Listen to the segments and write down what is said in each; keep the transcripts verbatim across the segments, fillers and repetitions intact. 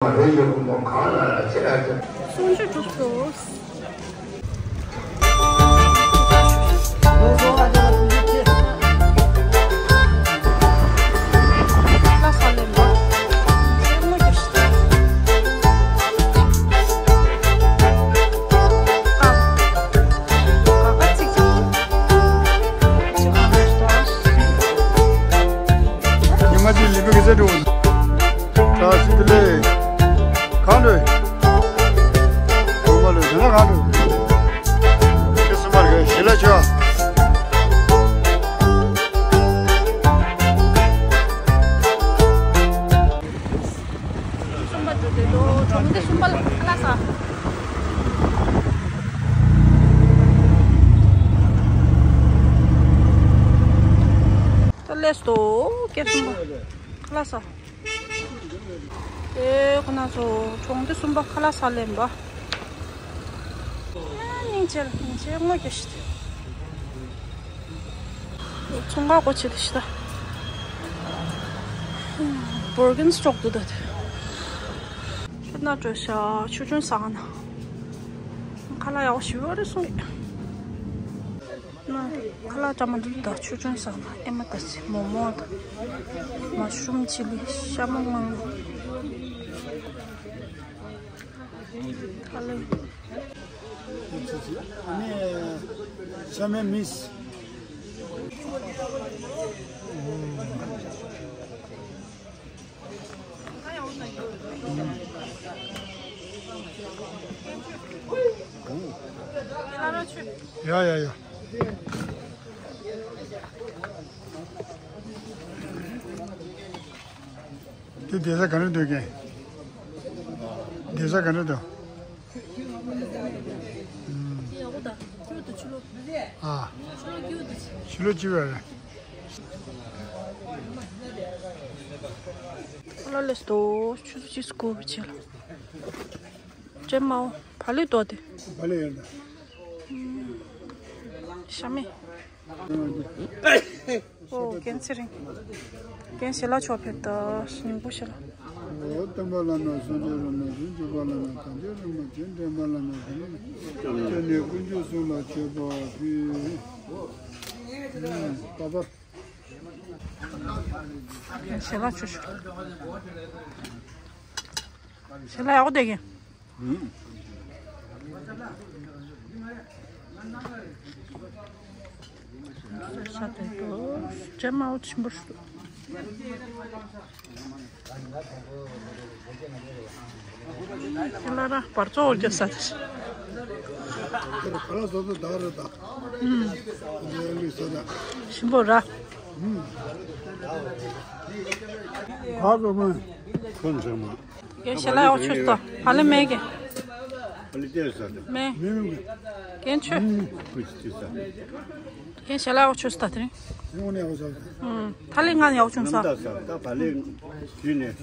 མ་རེད་ཡོད་ཀུན་སློང་གང་ལ་ལ་ཆེ་ཨ་ཅེ། གསུང་ཆོས་གྲུབ་སོང་། ཉི་མ་གཅིག་ལི་པི་གི་ཟེར་འགྲོ། ད་སི་ཏི་ལེ། གང་འདྲ། གོང་མ་ལོས་དེ་ན་གང་འདྲ། ཁྱེད་སུ་མར་གི་ཞི་ལ་ཆོ། གསུམ་པ་འགྲོ་དེ་འགྲོ་གྲོང་སྡེ་གསུམ་པ་ལ་ཁ་ལག་ཟ། ད་ལས་སོ་སྐྱེ་གསུམ་པ་ཁ་ལག་ཟ། ཨེ་ཁོ་ན་ཚོ་གྲོང་སྡེ་གསུམ་པ་ཁ་ལག་ཟ་ལེན་པ། སྙིང་རྗེ་ལ་སྙིང་རྗེ་དངོས་ཀྱི་ཞིག་ཚོང་ཁང་སྒོ་ཕྱེ་དེ་ཤི་ད། བོར་གིན་སི་ཅོག་ཏུ་ད་དེ། ཁྱོད་ན་བྲོས་ཤག་ཆུ་ཆུན་ཟ་ན། ཁ་ལག་ཡག་པོ་ཞིག་ཡོད་རེད་གསུང་གི། ན་ཁ་ལག་བཀྲ་མ་འདུག་ད་ཆུ་ཆུན་ཟ་ན་ཨེ་མ་ད་ཚི་མོག་མོག་ད། མ་ཤུམ་ཆི་ལི་ཤ་མོག་མང་། ཁ་ལག་ཨ་ནི་ཤ་མེད་མིས། ཡ་ཡ་ཡ། དེ་བསྡད་ས་ག་རེ་འདུག་གས། བསྡད་ས་ག་རེ་འདུག་ཨ། ཕྱི་ལོགས་ཅི་བ་རེད། ལ་ལས་དོ་ཆུ་ཚོད་གཅིག་སྐོར་བྱས་ལ། ཅེ་མའོ་བ་ལི་དོ་དེ། བ་ལི་ཡོད་ན། ཤ་མེད། ཨོ་རྒན་ཚེ་རིང་། རྒན་ཞལ་ལག་མཆོག་ཕེབས་ད་སྙིང་པོ་ཞལ་ལག་ཨོ་སྟོན་པ་བླ་མ་སངས་རྒྱས་བླ་མ་ཞིང་གཅིག་པ་བླ་མ་དམ་ཅན་བླ་མ་རྗེ་དྲན་པ་བླ་མ་ཞིང་ཁྱེད་ནས་དཀོན་མཆོག་གསུམ་ལ་མཆོད་པ་ཕུལ། པ་པ། ཞལ་ལག་མཆོག་ཞུ། ཞལ་ལག་ཡག་པོ་བསྡད་ཀྱི། ས་དེ་ཏོ་ཅེ་མའོ་ཆེན་པོ་ཞུ། ཁྱེད་ལ་ར་བར་ཚོ་འོར་རྒྱ་ས་དེ། ཁ་ལག་བཟོ་ཚོ་ད་ར་ད། ལུས་ས་ད། ཞིམ་པོ་ར། ག་གོ་མ། ཁོན་ཚང་མ། རྒན་ཞལ་ལག་ཡག་ཆུ་ས། ཧ་ལས་མེད་ཀྱི། ཧ་ལས་ཏེ་ས་ད། མེད། མེད་མེད་ཀྱི། རྒན་ཆུ། ཁོས་ཏེ་ས། རྒན་ཞལ་ལག་ཡག་ཆུ་ས་ད་དེ་རིང་། ཡོང་ནས་ཡག་ཆུ་ས། ཨུམ། ད་ལས་ང་ཡག་ཆུ་ས། ནམ་ད་ས་ད་ཧ་ལས་ཞུས་ནས་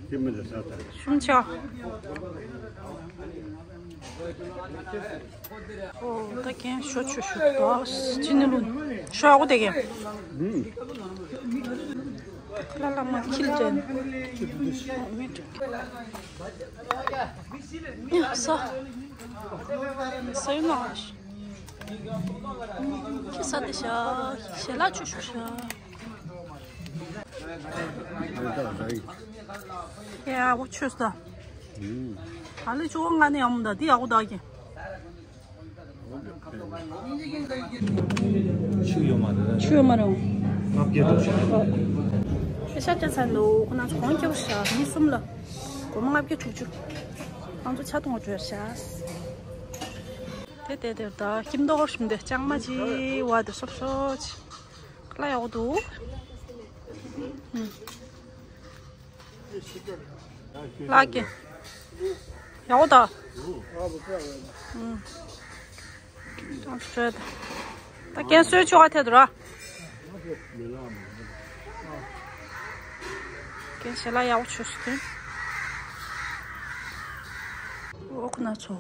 དེ་མི་འདྲ་ས་ད། ཤུམ་ཆ། ཨོ་ད་རྒན་ཞོ་ཆུ་ཞོ་དོ་ཅི་ནི་ལུན་ཞོ་ཡག་པོ་དེ་རྒན། ལ་ལ་མ་ཁིལ་ཅན། ཡ་ས། ས་ཡོད་ན། ཁི་ས་དེ་ཤ། ཞལ་ལག་ཆུ་ཞོ་ཤ། ཡ་འོ་ཆོས་ས། ཨ་ལེ་ཆུ་བོ་ང་ནི་ཡག་མོ་ད་དེ་ཡག་པོ་ད་རྒན། ཆུ་ཡོད་མ་རེད། ཆུ་ཡོད་མ་རེད། ལྔ་བརྒྱ་དྲུག་ཅུ་རེད། ཨེ་ཤ་ཅན་ཚན་འདུག་ཁོ་ན་ཚོ་གོང་སྐྱོ་ཤ་མི་གསུམ་ལ། སྒོར་མོ་ལྔ་བརྒྱ་དྲུག་ཅུ། ང་ཚོ་ཆ་གཏོང་བ་བྲོས་ཤ། དེ་དེ་དེ་ད་ཁྱིམ་མདོག་ཞིམ་དེ་ལྕང་མ་ཅི་བ་དེ་སོབ་སོབ་ཅི། ཁ་ལག་ཡག་པོ་འདུག་ལགས་ཀྱི། ཡག་པོ་ད། ཨུམ། ད་རྒན་གསོལ་ཆོག་ག་ཐད་དུ་ར། རྒན་ཞལ་ལག་ཡག་པོ་ཆོས་སུ་ཐོན། འོ་ཁོ་ན་ཚོ་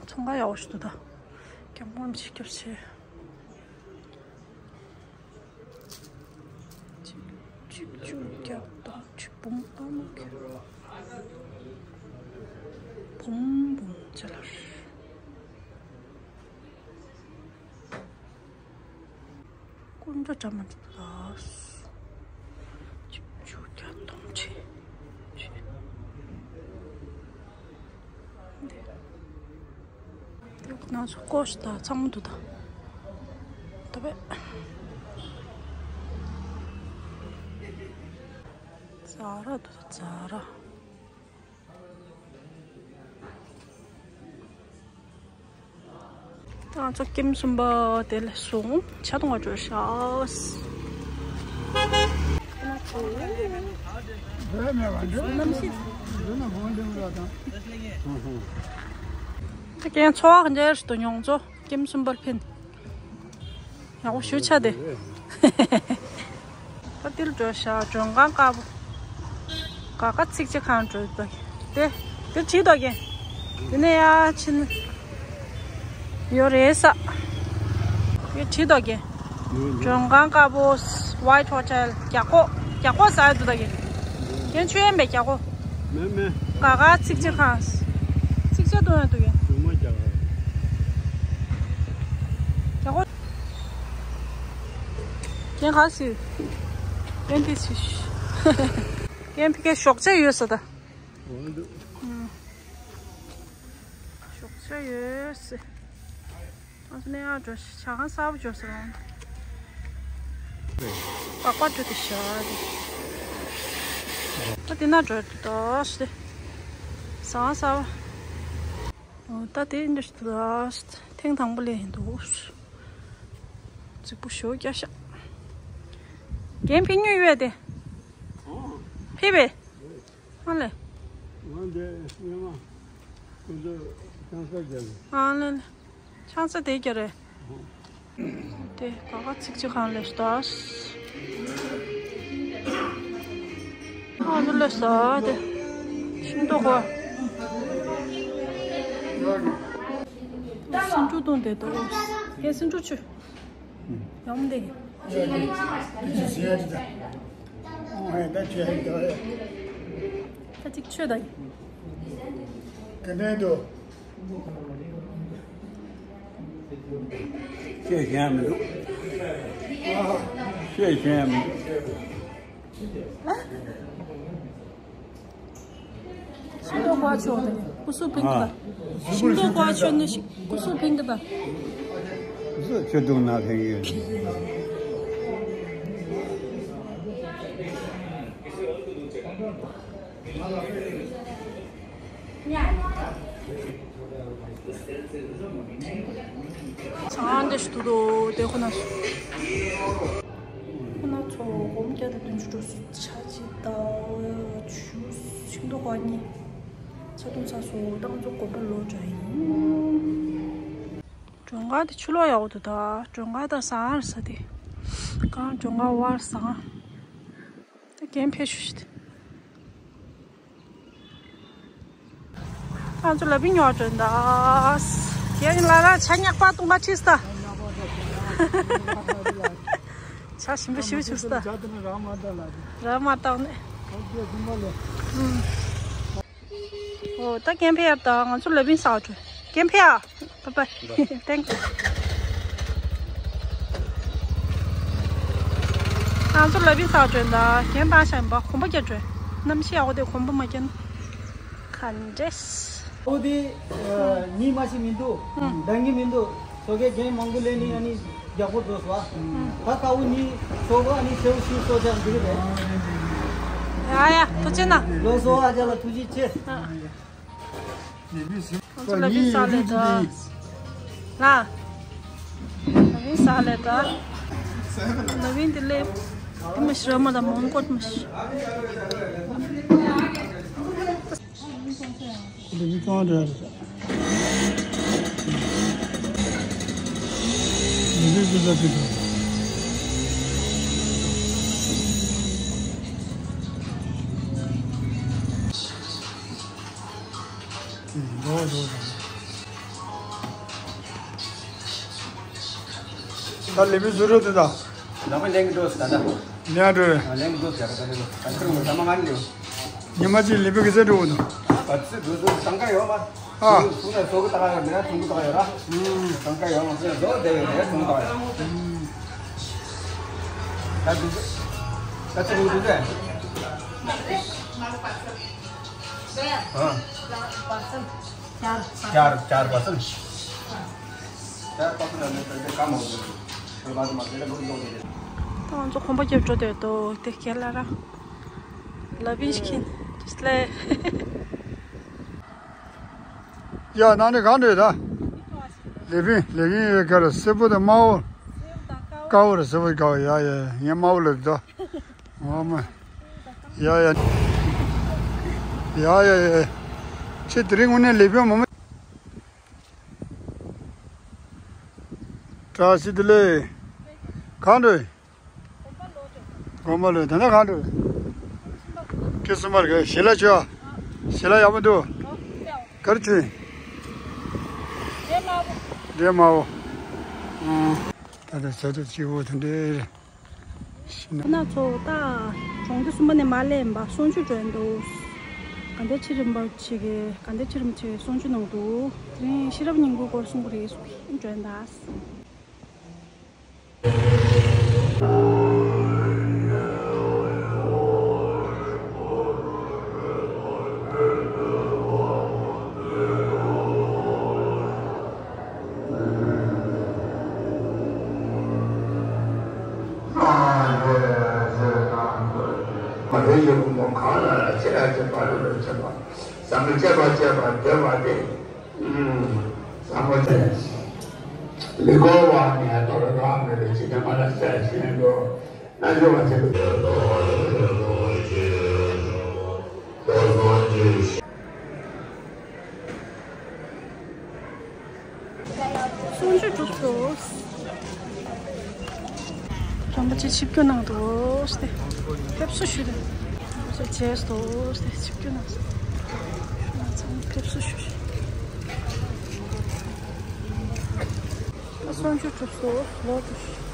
ཚོང་ཁང་ཡག་པོ་ཞིག་འདུག་ད། རྒྱང་མོ་མི་ཞིག་སྐྱོར་ཆེ། གཅིག་གཅིག་བཅུ་བརྒྱ་དང་གཅིག་འབུམ་ཨ་མ་ཁྱོད། བུམ་བུམ་ཅ་ལག་སྐུ་འདྲ་འདྲ་མ་འདུག་ལགས། གཅིག་བཅུ་བརྒྱ་སྟོང་ཁྲི། དེ་ཁོ་ན་ཚོ་ཀོ་ཤ་ད་ཚང་མ་འདུག་ད། ད་བས། ཛ་ར་འདུག་ད་ཛ་ར། ང་ཚོ་ཀེམ་གསུམ་པ་དེ་ལ་སོང་། ཆ་གཏོང་བ་འགྲོ་ཤག་ད་ཀན་འཚོ་བ་ག་འདྲ་ཞིག་ཏུ་མྱོང་ཚོ། ཀེམ་གསུམ་པར་ཕན། ཡག་པོ་ཞུ་ཆ་དེ། ད་ཏིལ་འགྲོ་ཤག་མགྲོན་ཁང་དཀར་པོ། ག་ག་ཚིག་ཅིག་ཁང་འགྲོ་ད། དེ་དེ་བྲིས་འདུག་གན། དེ་ནས་ཡར་ཕྱིན་ཡོད་རེད་ས། དེ་བྲིས་འདུག་གན། མགྲོན་ཁང་དཀར་པོ། White Hotel། རྒྱ་ཁོག་རྒྱ་ཁོག་ཟ་ཡ་འདུག་ད་གན། ཁྱེད་ཆོས་ཡན་པའི་རྒྱ་ཁོག་མེད་མེད། ག་ག་ཚིག་ཅིག་ཁང་། ཚིག་ཅིག་གཏོང་ཡ་འདུག་གན། རྒྱ་ཁོག་རྒྱ་ཁོག་ཁྱེད་ག་ཟེར། ཨེན་ཏི་སི། ཁྱེད་ཕ་གིར་ཞོགས་ཇ་ཡོད་ས་ད། འོ་འདུག་ཞོགས་ཇ་ཡོད་ས། ཨ་ནེ་ཨ་འགྲོ་ཞག་གང་གསར་པ་འབྱོར་ས་རང་། པགས་པ་འགྲོ་དེ་ཤ་དེ། ད་དེ་ན་འགྲོ་དོ་ཞེས། ཟ་ས། ད་དེ་འདྲ་ཞིག་ད་ཐེངས་དང་པོ་ལས་ཡིན་འདུག་རྫིག་པོ་ཞོ་རྒྱག་ཤག་རྒན་ཕེབས་མྱོང་ཡོད་དེ། ཕེབས་པས། ཨ་ལེ། ང་འདི་སྔོན་མ་ཁོང་ཚོ་ཆང་ས་རྒྱག་གི་ཨ་ལེ་ལེ། ཆང་ས་དེ་རྒྱག་རེད། དེ་ག་ག་ཚིག་ཅིག་ཁང་ལས་ལྟ། ཨ་ནུ་ལས་ས་དེ། ཤིང་ཏོག་གོ། སེང་ཕྲུག་བཏུང་དེ་ཏོ། ངས་སེང་ཕྲུག་ཆུ། ཡོང་དེ། ད་ཅིག་ཆོད་ད། ག་ནས་འདུག་བཤད་གཞན་མི་འདུག་བཤད་གཞན་མི་འདུག་ཤིང་ཏོག་ཀོ་ཆོ་དེ་སྐུ་གཟུགས་ཕིང་གི་ད། ཤིང་ཏོག་ཀོ་ཆོ་ནི་སྐུ་གཟུགས་ཕིང་གི་ད། སྐུ་གཟུགས་ཆོས་དུང་ན་ཕིང་གི། ཚང་འདི་ཞུ་དོ་དེ་ཁོ་ན་སུ། ཁོ་ན་ཚོ་སྒོར་མོ་བརྒྱ་དང་བདུན་ཅུ་འགྲོ་སུ་ཆ་གཅིག་ད་ཆུ་ཤིང་ཏོག་ཁ་གཉིས་ཆ་ཐུང་ཆ་སོ་ཏང་ཚོ་དགོན་པ་ལོ་འདྲ་ཡིན། མགྲོན་ཁང་དེ་ཆུ་ལོག་ཡག་པོ་འདུག་ད། མགྲོན་ཁང་དང་ཟངས་ས་དེ། གང་མགྲོན་ཁང་བར་ཟངས། ད་རྒན་ཕེབས་ཞུ་ཞིག་ང་ཚོ་ལ་བི་ཉོ་བར་འགྲོ་ད། རྒན་ལ་ར་ཇ་ཉག་པ་བཏུང་ག་ཁྲིད་ད། ཇ་ཞིམ་པོ་ཞིམ་པོ་བྱུང་སོང་ད། ར་མ་བཏང་ནས། ཨུམ། ཨོ་ད་རྒན་ཕེབས་ཡ་ད་ང་ཚོ་ལ་བི་ཟ་བར་འགྲོ། རྒན་ཕེབས་ཡ། Bye bye. Thank you. ང་ཚོ་ལ་བི་ཟ་བར་འགྲོ་ད། རྒན་བཏང་ཤག་ཡིན་པ་གོམ་པ་རྒྱག་འགྲོ། གནམ་གཤིས་ཡག་པོ་དེ་གོམ་པ་མ་རྒྱག་ན། ག་འདྲས། ཨོ་དེ་ཉི་མ་ཞིག་མི་འདུག་ལྡང་གི་མི་འདུག་སོ་གའི་རྒན་མང་པོ་ལས་ནི་ཨ་ནི་རྒྱག་པོ་འགྲོ་སོ། ད་ཁ་བོ་ནི་སོ་གོ་ཨ་ནི་སེའུ་ཤིང་སོ་ཅག་འདི་རེད། ཡ་ཡ་ཐུགས་རྗེ་གནང་། ལོ་སོ་ཨ་ཅག་ལ་ཐུགས་རྗེ་ཆེ། ང་ཚོ་ལ་བི་ས་ལས་ད། ལ། ལ་བི་ས་ལས་ད། ལ་བི་འདི་ལས། དེ་མ་ཤི་ར་མ་ད་མོན་གོ་མ་ཤི། ད་ལས་མི་བཟོ་རོགས་དེ་ད། ལག་པ་ལེན་གི་འགྲོ་ཟེར་ད་ད། ཉལ་འགྲོ་རེད། ལེན་གི་འགྲོ་ཟེར་ད་ད་ལེན་གི་འགྲོ་ད་ཁྱོད་ངོ་ཟ་མ་ང་ནི། ཉི་མ་གཅིག་ལས་མི་གི་ཟེར་འགྲོ་འོ་ད། ཨ་ཙི་དུ་དུ་སང་ག་ཡོད་མ། ཨ། སུ་ན་སོ་གི་ཏག་ཡོད་ནས་ཐུང་གི་ཏག་ཡོད་ར། སང་ག་ཡོད་མ་སུ་ན་སོ་དེ་ཡོད་ནས་ཐུང་ཏག་ཡོད། ད་དུ་ད་ཙི་དུ་དུ་དེ། ཨ། ཅར་ཅར་པ་སང་། ད་ང་ཚོ་གོམ་པ་རྒྱབ་འགྲོ་འདོད་དོ་དེ་ཁྱེད་ལ་ར། ལ་བིན་ཤི་ཁིན་ཏུ་སླེ། ཡ་ན་ནི་གང་འདྲ་ད། ལེ་བིན་ལེ་བིན་ཡོད་ག་ར་སེར་པོ་དང་དམར་པོ། དཀར་པོ་ར་སེར་པོ་དཀར་པོ་ཡ་ཡ་ངས་དམར་པོ་ལབ་ད། ཨོ་མ། ཡ་ཡ། ཡ་ཡ་ཡ། ཁྱེད་དེ་རིང་དངོས་གནས་ལེ་བིན་མོ་མ། བཀྲ་ཤིས་བདེ་ལེགས། གང་འདྲ། དགོན་པ་ལོ་དེ་འདྲ་གང་འདྲ། ཁྱེད་གསུམ་པར་གི་ཞལ་ལག་མཆོད། ཞལ་ལག་ཡག་པོ་འདུག་གར་ཆུ། འདྲེ་མ་བོ། ཨང་། ད་ལྟ་ས་ཐོག་སྐྱིད་པོ་དེ་འདྲ། ཁོ་ན་ཚོ་ད་གྲོང་སྡེ་གསུམ་པ་ནས་མར་སླེབས་པ་གསུང་ཆོས་སྒྲོན་འདུག་དགའ་ལྡན་ཚེ་རིང་པ་ཆེ་གེ་དགའ་ལྡན་ཚེ་རིང་ཆེ་གེ་གསུང་ཆོས་གནང་འདུག་དེ་རིང་ཤེས་རབ་སྙིང་པོའི་སྐོར་གསུང་གི་རེད་གསུང་གི་སྒྲོན་ད། མ་རེད་ཡོད་མོ་གང་ལ་ལ་ཆེ་ལ་ཆེ་བ་རུ་རུ་ཆེ་བ། བསམ་བློ་བྱས་པ་བྱས་པ་འདོད་པ་དེ། བསམ་བློ་བྱས། ལི་གོ་བ་ནས་དོ་རུ་རང་མེད་པའི་ཕྱི་ནས་མ་ལ་སྲས་ཤེས་འགྲོ། ན་འཇོ་བ་ཆེ། གསུང་ཆོས་གྲུབ་སོང་། རིན་པོ་ཆེ་ཆིབས་བསྒྱུར་གནང་འདུག་སྟེ། ཕེབས་བསུ་ཞུ་རེད། རིན་པོ་ཆེ་མཇལ་འདུག་སྟེ་ཆིབས་བསྒྱུར་གནང་སོང་། ང་ཚང་མ་ཕེབས་བསུ་ཞུ་རེད། གསུང་ཆོས་གྲུབ་སོང་། ལོག་འགྲོ།